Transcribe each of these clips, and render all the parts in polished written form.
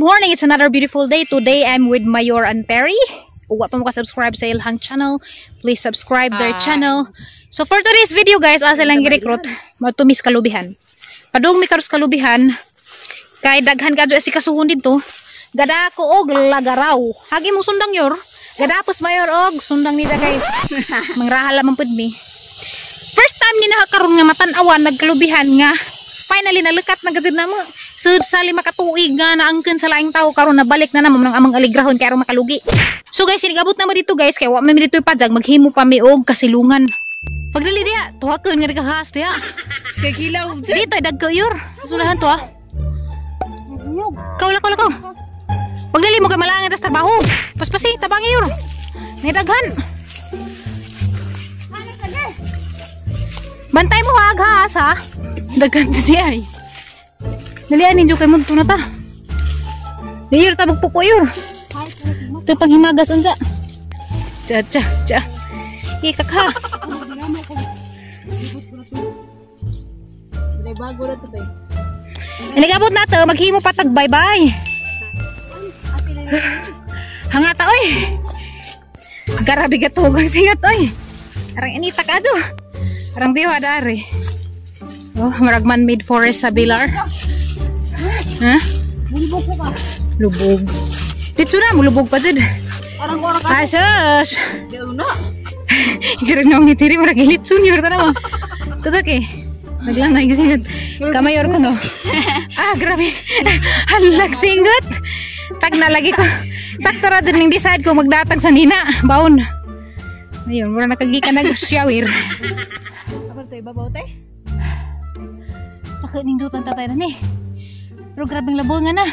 Morning! It's another beautiful day. Today, I'm with Mayor and Perry. Kung wa pa mo ka-subscribe sa ilang channel, please subscribe their Hi. Channel. So for today's video, guys, asa lang gi-recruit, matumis kalubihan. Padung mi karos kalubihan, kay daghan kadyo si kasuhon dito. Gada ko og lagaraw. Hagi mo sundang, yor. Gadapos Mayor og sundang nila kay mangrahala man pud mi. First time ni nakakaroon nga matan-awan nagkalubihan nga finally nalikat na gazid na mo. Sud sa 5 ka tuig nga naangkin sa laing tao, karon nabalik na namo ng amang aligrahon kay aron makalugi. So guys, sinigabot na mo dito, guys, kay wa man mi dito ipadjag, maghimo pa mi og kasilungan. Pagdali diha, tuhaken nga nagahas diha. Kay kilaw. Dito ay dagko, yor. Sulahan to ah. Kaw lakaw lakaw. Pagdali mo kay malangit tas trabaho. Paspasi tabangi, yor. May daghan. Bantay mo ha, aghas ha. Daghan di ay. Dalian ninyo kay mudto na ta. Yor tabog puko, yor. Ito panghimagas unsa. Cha cha cha. Ikak ha. Bago na to ba? Inigabot na to, maghimo patag bye-bye. Hangata oy. Grabe ka tugang singat oy. Arang inita ka do. Arang biwa dari. Oh, marag man-made forest sa Bilar. Ha? Bulbog ko ka. Lubog. Dito na, mulubog pa dyan. Arang ora ka. Ay, sus! Di una. Jarang nong ngitiri, marag ilit senior ka naman. Tutok eh. Naglang na singot. Kamayor ko no. Ah, grabe. Halag singot. Tag na lagi ko. Sakto ra dun ning decide ko magdatag sa nina. Baon. Ayun, mura nakagika nag shower. Apa to ibabaw te? Ako ning jutan tatay na ni. Pero grabeng labo nga na.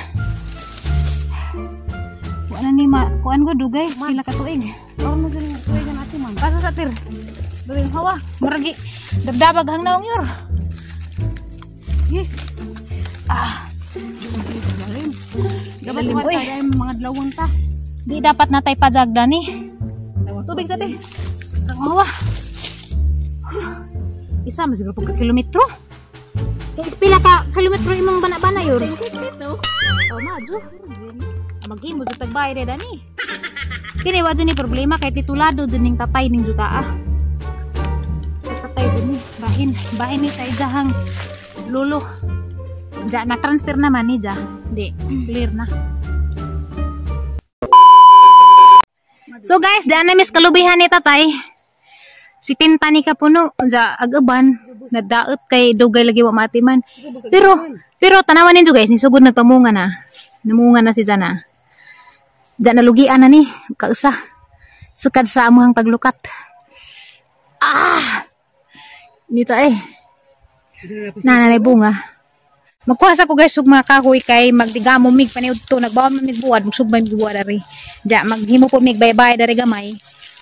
Wala ni ma kuan ko dugay pila ka tuig. Aron mo dili tuig na ati man. Paso sa tir. Dugay hawa. Muragi dabdabag hang naong, yor. Ye. Ah, Dapat Lalim, wa oy. tayo mga dlawon ta. Di dapat natay pajag dani. Tubig sabi. Ang hawa. Isa mo siguro pagka kilometro. Kaya pila ka kilometro imong bana-bana, yor? Dito. Oh, madyo. Maghimo jud tagbay re dani. Kini wa ni problema kay titulado jud ning tatay ning juta ah. Tatay jud ni bahin bahin ni sa ijahang lulo. Ja na transfer naman ni ja. Di clear na. So guys, daan na mis kalubihan ni tatay. Si tinta ni kapuno ja agaban nadaot kay dugay lagi wa matiman. Pero pero tanawan ninyo, guys, ni sugod nagpamunga na. Namunga na si Jana. Diyan nalugian na ni kausa. Sukad sa amuhang paglukat. Ah! Dito eh. Nananay bunga. Magkuha sa ko, guys, og mga kahoy kay magdigamo mig paniud to nagbawa man mig buwad, magsugmay mig buwad dari. Ja maghimo po mig baybay dari gamay.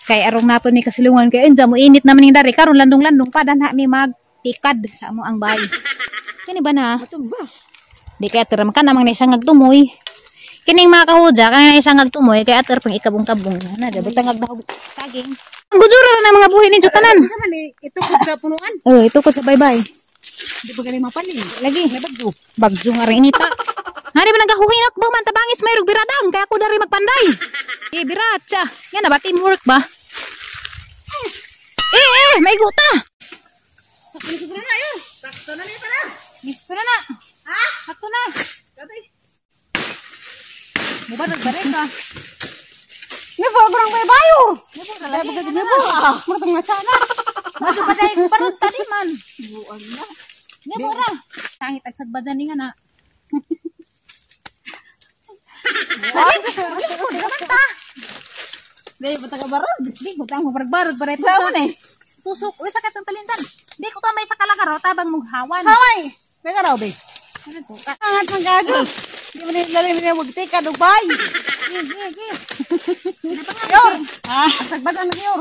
Kay arong napon mi kasilungan kay enja mo init naman ning dari karon landong-landong pa danha mi magtikad sa amo ang bay. Kini ba na? Matumba. Di kay ater man ka namang naisangag tumoy. Kining mga kahudya kay naisangag tumoy kay ater pang ikabong-kabong na dapat tangag dahog saging. Ang gujura na mga buhi ninyo tanan. Sa man eh, ito ko sa punuan. Oh, ito ko sa baybay. Di ba gani mapali? Lagi. May bagyo. Bagyo nga rin inita. Hari ba nagahuhinok ba man tabangis may biradang kaya ako dari magpanday. Eh biratsa. Yan na ba teamwork ba? Eh eh may guta. Sakto na yun. Sakto na ni pala. Sakto na na. Ha? Sakto na. Katay. Mubarag barek ka. Nebo ko nang baybayo. Nebo ra Kaya lagi. bagay nebo. Mura tong nga na. Madyo pa dai parang tadi man. Buan na. Nebo ra. Sangit ag sagbadan ni nga na. Lagi, ko di naman ta. Dai bata ka barog. Di ko tang barag-barag baray Sa man eh. Tusok, uy sakit ang talindan. Di ko to may sakalagaro tabang mughawan. Haway. May ka raw be. Ano to? Angat ng gado. Di mo ni lalim ni magtika Dubai. Gi, gi, gi. Yor. Ah, sagbatan na yor.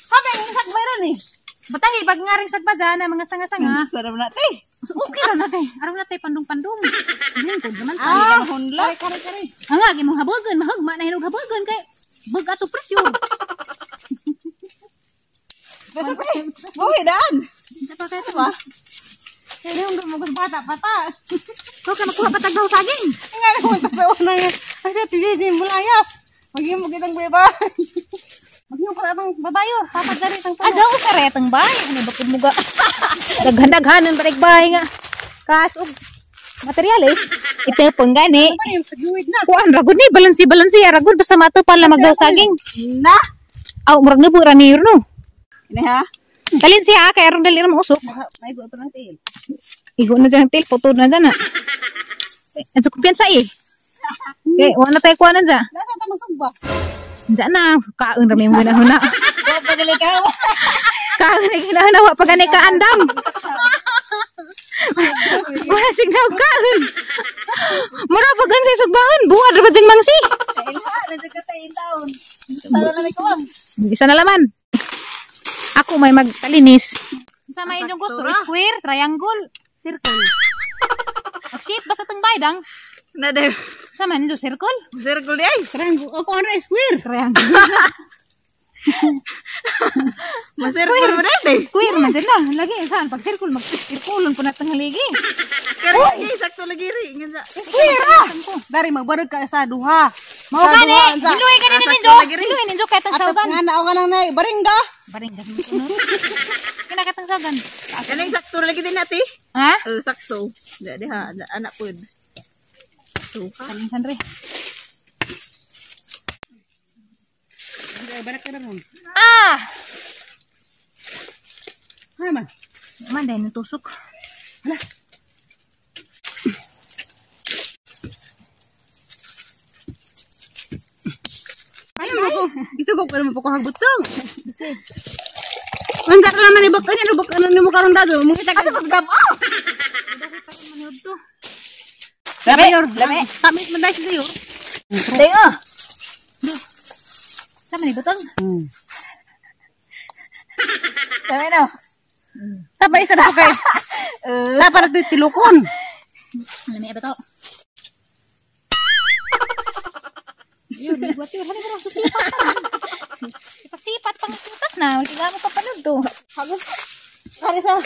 Habi ang sagbay ron eh. Batahi, pag nga rin sagbadya na mga sanga-sanga. Sarap na te. So, okay ra na kay. Araw na tay pandong-pandong. Lingkod naman tayo. Ah, hunla. Kare kare. Ang nga, mong habogon, mahugma na hinog habogon kay bug ato presyo. Basta pe. Buhi daan. Hindi pa kayo Ba? Kaya yung mo bata pata. So ka makuha pa tag saging. Nga na mo tapaw na nga. Asa tidi mulayas. Maghimo kitang beba. Maghimo pa atong babayo, papadari tang tulo. Adaw sa retang bay, ano ba kung muga. Daghan-daghanon barik bay nga. Kas og materyales itepon gani. Kuan ragud ni balansi-balansi ragud basta matupal na magdaw saging. Na. Aw murag nubo ra ni no. Ini ha. Talin siya kay arong dali ra mausok. Maigo pa ng tail. Igo na dyan tail, photo na dyan na. Adto kumpiyansa eh. Okay, wala tayo kuha na dyan. Nasa ta magsugba? Diyan na, kaon rami yung ginahuna. Wa pa gali ka. Kaon na ginahuna, wa pa gani kaandam. Wala signaw kaon. Mura pa gan sa sugbahon, buwad ra ba dyan mangsi? Sa ilha, nandiyan ka sa taon. Sana na may kuwang. Isa na laman. Ako may magtalinis. Sa may inyong gusto, square, triangle, circle. Mag-shape basta tang baydang. Na daw. Sa man ninyo circle? Circle di ay. Triangle. Ako ano square. Triangle. Ma-circle mo din eh. Square man dyan na. Lagi saan pag circle mag-circle po na tang haligi. Pero sakto lagi ri. Square ah. Dari magbarog ka sa duha. Mao gani. Hiluy ka ni ninyo. Hiluy ninyo kay tang sawgan. Nga na ka nang nay baringga. Baringga mo kuno. Kinakatang sawgan. Kaning sakto lagi din nati. Ha? Sakto. Di ha anak pud. Kalinsan re. Ah! Ano man? Man dahil natusok. Hala. Ay, mo ko. Isugok ko naman po ko hagbutsong. Mandar naman ni bak ano bak ano mo karon dado. Mungita ka. Asa pagdab. Oh. Lame, lame. Tamis man dahil sa'yo. Tayo. Sama ni butong. Lame na. Tapa isa na kay. Tapa na tilukon. Lame ba to? Yun, buat yun. Hani ba susipat pa. Sipat-sipat pang putas na. Magkigamot pa panood to. Hagos. Hari sa.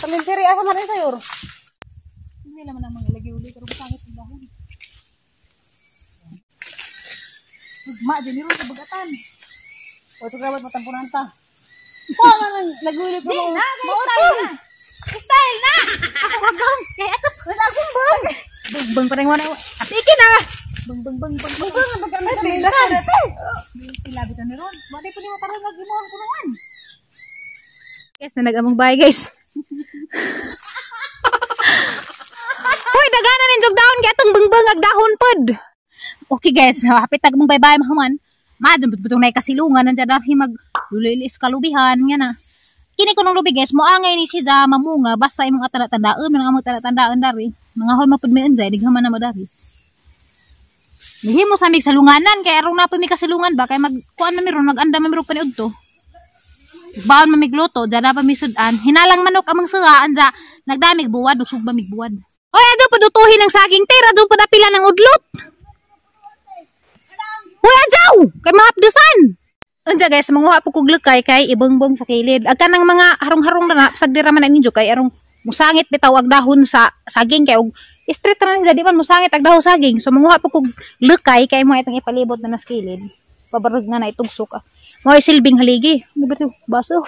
Pamintiri asa man sa'yo. Hindi naman ang mga lagi-uli pero pangit ang dahon. Ugma din ro sa bagatan. O ito grabat matampunan ta. Pa man lagi-uli ko mo. Style na. Style na. Ako hagong kay ato. Wala akong bang. Bang bang parang wala. Apiki na. Bang bang bang bang bang. Bang bang. Ilabi ta ni ron. Wala po nimo tarong imo ang punuan. Guys, na nag-among bahay guys. Hoy, dagana nin jog dahon kay atong bangbang ag dahon pod. Okay guys, hapit tag mong bye-bye mahuman. Madam butong nay kasilungan nandiyan dahil mag lulilis kalubihan nga na. Kini kunong lubi guys, moangay ni siya mamunga basta imong atanda-tandaan, man among tanda-tandaan dari. Mga hoy mapud mi anjay, dighaman na mo dari. Nihimo sa mig salunganan kay arong na mi kasilungan ba kay magkuan na mi ron, maganda man mi ron paniud to. Baon mamigluto, dyan na pa mi sudan. Hinalang manok amang suga, anja nagdamig buwad, usog ba mig buwad. Oy, adyo padutuhin ang saging tira, adyo padapila ng udlot. Hoy, adyaw! Kay mahapdusan! Anja guys, manguha po kog lukay kay ibongbong sa kilid. Ag kanang mga harong-harong na sagdira man ninyo kay arong musangit bitaw ag dahon sa saging kay og street ra nila di man musangit ag dahon saging. So manguha po kog lukay kay mo itong ipalibot na nas kilid. Pabarog nga na itugsok. Mo silbing haligi. Ano ba ito? Baso.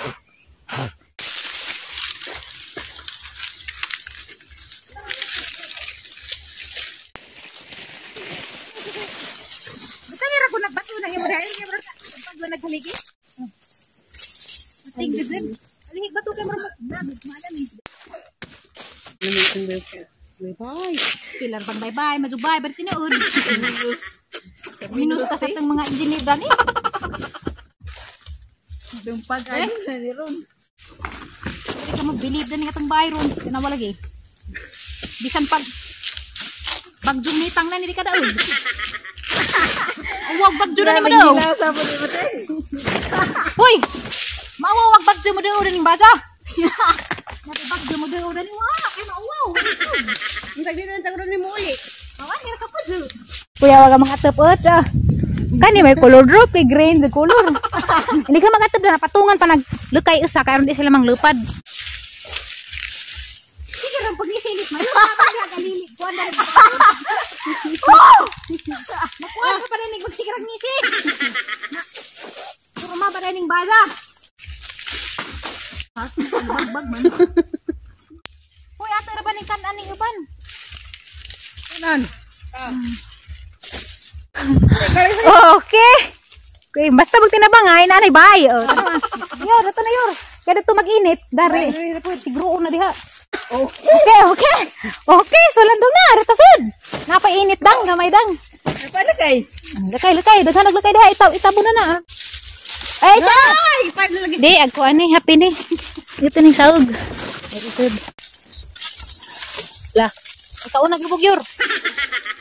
Basta nira ko nagbato na imo dahil kay murag pag naghaligi. Ting dizin. Alihig bato kay murag malam eh. Bye-bye. Pilar pang bye-bye, majubay, bari tinuod. Minus ka sa itong mga engineer dani. Dumpag ay na ni ron. Hindi ka mag-believe dani atong bahay ron. Tanawa lagi. Bisan pag bagjong nitang na nili ka daon. Wag bagjo na nimo daw. Hoy! Mawawag bagjo mo daw ning basa. Bagjo mo daw dani wa, kay mauwaw. Unsag di na tagron nimo uli. Mawa nira ka pa. Kuya wag mga atep-et. Kani may color drop kay green the color. Hindi ka magatep na patungan pa naglukay usa karon di sila manglupad. Sige ron pag isilit man. Nalili kuan na. Makuan ka pa rin magsigrag ngisi. Kurma pa rin bala. Bagbag man. Hoy, ato ra ba ning kan-an ning uban? Kanan. Okay. Okay, basta magtinabang ay nanay bay. Oh, tanawa. Yor, ato na yor. Kada to mag-init, dari. Siguro na diha. Okay, okay. Okay, so landong na, retasod. Napainit dang, gamay dang. Paano kay? Lakay, lakay, daghan naglakay diha, itaw, itabo na na. Ah. Ay, itaw. Ay, paano lagi? Di, agko ani, happy ni. Ito ning saog. Very good. La. Ikaw naglubog yor.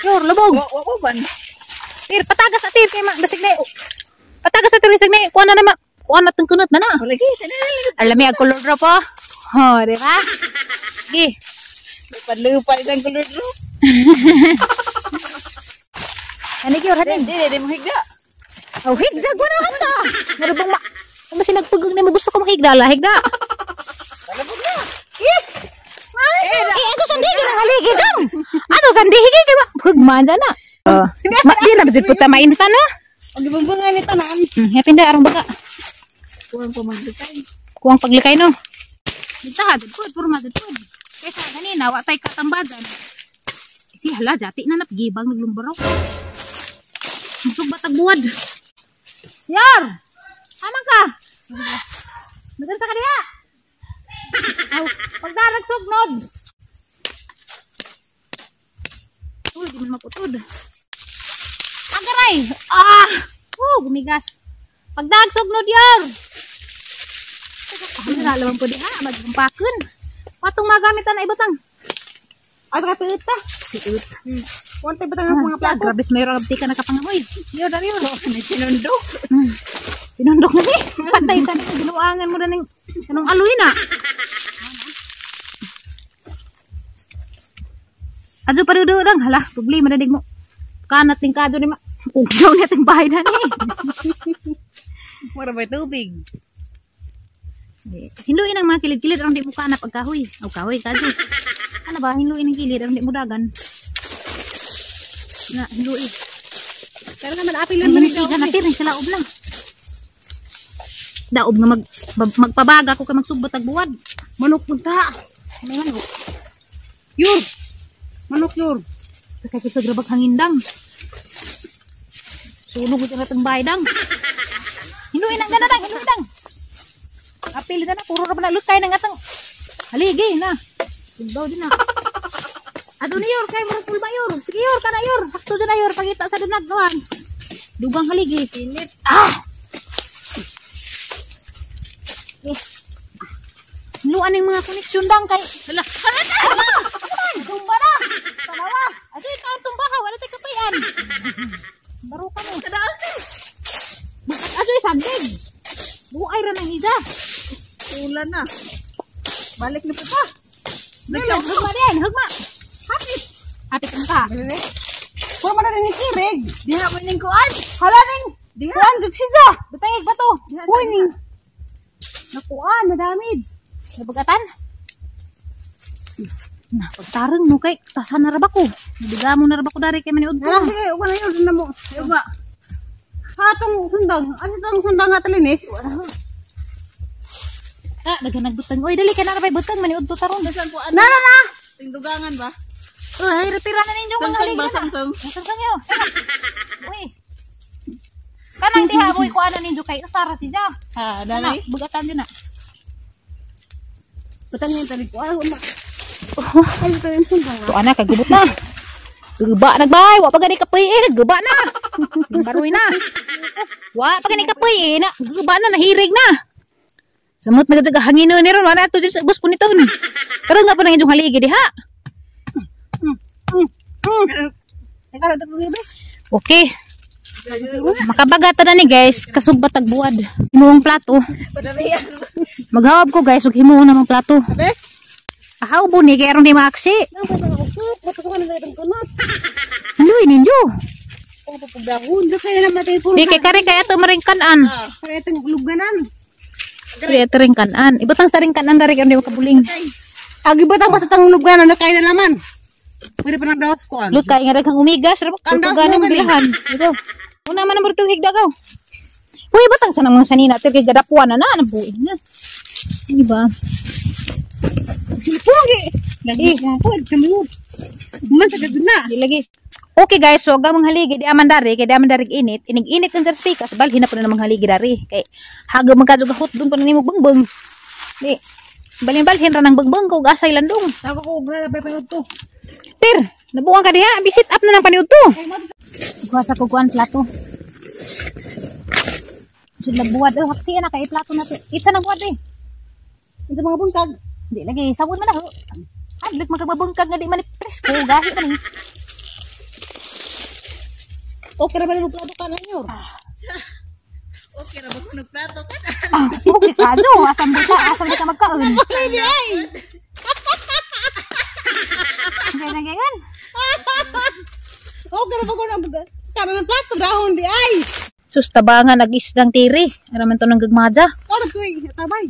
Yor, lubog. Wa ko ban. Tir, patagas atir kay ma basig na. Patagas atir basig na. Kuha na na ma. Kuha na tong kunot na na. Lagi, tanan lagi. Alam mo color drop oh. Oh, di ba? Sige. Padlupa isang color drop. Ani yor hanin. Di, di mo higda. Oh, higda guna ka ta. Ngaro bang ma Kung basi nagpugong na mo gusto ko mahigda la higda. Talabog na. Eh! Eh, ato sandi gyud ang haligi dang. Ato sandi higi kay ba hugman na. Oh. Ma, di na jud puta mainta no. Ang gibungbungan ni tanan. Happy na arong baga. Kuwang pa maglikay. Kuwang paglikay no. Bitaha jud pud, puro jud pud. Kaysa ganina wa tay katambadan. Si hala jati na napgibang naglumbaraw. Musog batag buwad. Yar! Amang ka? Nagansa ka diha? Aw, pagdarag sugnod. Uy, di man maputod. Agaray! Ah! Oh, gumigas. Pagdag sugnod, yor! Ano na alam po diha, magpampakon. Patong magamitan na ibutang. Ay, baka piit ta. Piit. Kuwan tayo batang ang mga plato. Grabe, mayroon ang tika nakapangamoy. Yor, dari yor. May tinundok. Tinundok na ni. Patay ta ni ginuangan mo na ning anong aloy na. Adyo parudo lang hala, problema na dig mo. Kanat ning kado ni ma. Ugyaw na ting bahay na ni. Mura ba tubig? Hinluin ang mga kilid-kilid aron di mo kanap ang kahoy. Aw kahoy kadyo. Ano ba hinluin ang kilid aron di mo dagan. Na hinluin. Pero naman apil Ang lang man hinluin na tir sa laob lang. Daob nga magpabaga ko kay magsugbat ag buwad. Manok punta. May manok. Yur. Manok yur. Kay kusog ra bag hangindang. Sunog ko sa atong bahay dang. Hinluin ang gana dang, hinluin dang. Apil na puro ra ba na lutay ng atong haligi na. Tugdaw din na. Ado ni yor kay murag pulba yor. Sige yor kana yor. Sakto dyan na yor pangita sa dunag nuan. Dugang haligi. Init. Ah. Eh. Luan yung mga koneksyon dang kay hala. Hala. Hala. Tumba na. Tanawa. Ado ikaw ang tumba ha, wala tay kapayan. Baro ka mo. Ado sandig. Buay ra nang isa. Ulan na. Balik na po pa. Hugma din, hugma. Hapit. Hapit ang ka. Puro man na rin kirig. Diha ko ning kuan. Hala ning. Kuan dito siya. Butangig ba to? Uy ning. Nakuan na damage. Nabagatan? Na, pagtarang mo kay tasan na ra ba ko? Nabiga mo na ra ba ko dari kay maniud ko. Hala sige, uga na yun na mo. Uga. Hatong sundang. Ano tong sundang nga talinis? Ah, daghan nagbutang. Oy, dali kay na ra bay butang maniud to taron. Na na na. Tingdugangan ba? Uy, repira na ninyo mga Samsung haligi ba? na. Samsung? Samsung yo. Uy. Kanang diha mo ikuan na ninyo kay usara siya. Ha, Ana, bugatan din na. Butang yung talig ko. Ay, uma. Ay, butang yung sundang. To ana kay gubot na. Guba nagbay, wa pa gani kapoy eh, nagguba na. Baroy na. Wa pa gani kapoy eh, na guba na nahirig na. Samot na gadya hangin ni ron, wala to sa bus puniton. Karon nga pa nang inyong haligi diha. Okay. Makabagata na ni guys, kasugbat tag buwad. Himuong plato. Maghawab ko guys, ug himuon namang plato. Ahaw bo ni kay aron di maaksi. Haluin ninyo. Di kay kare kay ato maring kanan. Kare ato ring kanan. Ibutang sa ring kanan dari kay di makabuling. Agi ba tang basta tang lubganan na kaya na naman. Pwede pa nang daos kuan. Lutay nga daghang umigas, ra Ang daos ganang mo gani. Bilhan. Ito. Una man ang burtong higda ka. Uy, batang sa namang sanina tir kay gadapuan na na nabuin na. Di ba? Pugi. Lagi mo po kami. Man sa na. Di lagi. Okay guys, so gamang haligi di aman dari kay di aman dari init, inig-init ang sa speaker, balhin na po na namang haligi dari kay haga man kadyo gahot dun pa na nimo bangbang. Di. Balhin-balhin ra nang bangbang ko asay landong. Ako ko na pa panood to. Ter, nabuang ka diha, bisit up na ng paniud to. Kuha sa kukuan plato. Sud buwad oh, hakti na kay plato na to. Itsa na buwad eh. Unsa mga bungkag? Di lagi sabon man na ho. Adlok magkababungkag nga di man ni presko gahi man ni. Okay ra ba nimo plato ka na nyor? Okay ra ba kung nagplato ka na? Ah, okay ka jo, asam di ka magkaon. Ay ay. Kaya nangyangan. Okay ra ba ko nang kanan ng plato dahon di ay. Sus tabangan nag-isdang tiri. Araman to ng gagmadya. Ora ko tabay.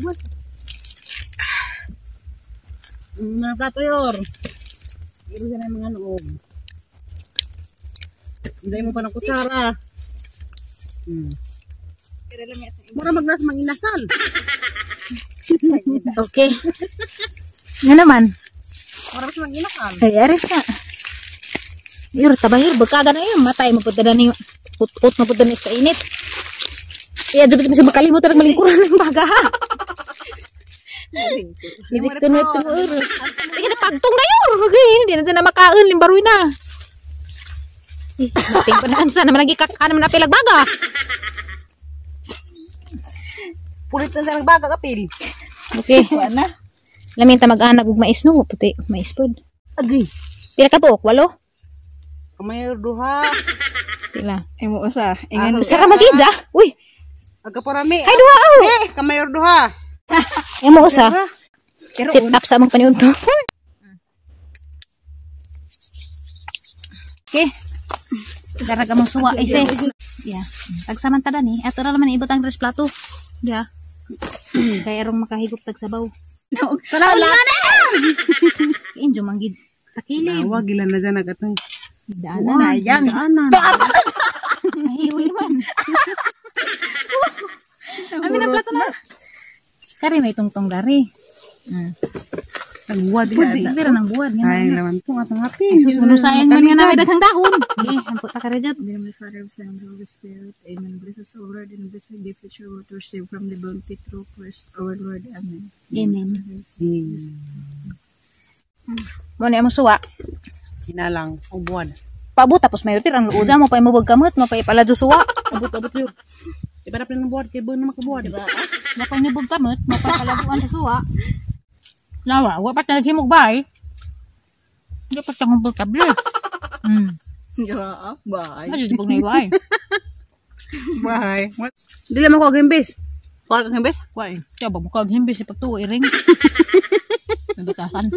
Ubos. Mga plato yor. Iro na mga noog. Hindi mo pa ng kutsara. Mura magnas manginasal. Okay. Nga naman. Mura mas manginasal. Ay, aris na. Yur, tabang yur, bagkaga na yun. Matay mo punta na ni put-put mo punta na sa init. Iya, juga bisa makalimutan ang malingkuran ng baga ha. Hindi ko na ito. Ay, na pagtong na yun. Okay, hindi na dyan na makaon. Limbaruin na. Eh, mating pa na ansa naman nagikaka naman na pilag baga. Pulit na lang baga kapil. Okay. Wala na. Lamin ta mag-anak ug mais no, puti, mais pod. Agay. Pila ka buok? Walo? Kamay duha. Pila? Imo usa. Ingan Sa ka magidja? Uy, Aga parami. ay duha oh. Eh, kamay duha. Imo usa. Sit up sa among paniudto. Okay. Darag among suwa ise. Yeah. Tagsamantala ni, ato ra naman ibutang tres plato. Yeah. Kay arong makahigop tag sabaw. Tanaw na. Injo manggid. Takilid. Nawa gila na dyan agatang. Daanan. Sayang. Daanan. Ahiwi man. Amin ang plato na. Kari may tungtong dari. Tagwad po di. Pero nang buwad nga. Sayang naman po atang api. Sus, ano sayang man nga na may daghang dahon. Okay, ampot ta ka rejat. In the name of the Father, of the Son, and the Holy Spirit. Amen. Bless us, O Lord, and bless the gift which you are about to receive from the bounty through Christ our Lord. Amen. Amen. Mo ni among suwa. Hinalang. O buwan. Paabot tapos mayor tir ang luoda mo pa imubog kamot mo pa ipalado suwa. Abot-abot yun. Iba na pa ng buwan. Kaya buwan na makabuwan. Mo pa imubog kamot mo pa paladuan sa suwa. Nawa, wa pa ta naghimog bay. Di pa siya komportable. Grabe. Bye. Ano di na ibay. Bye. Di lang ako agimbis. Kuha kang himbis? Kuha eh. Kaya ba mukha himbis sa pagtuo iring. May batasan.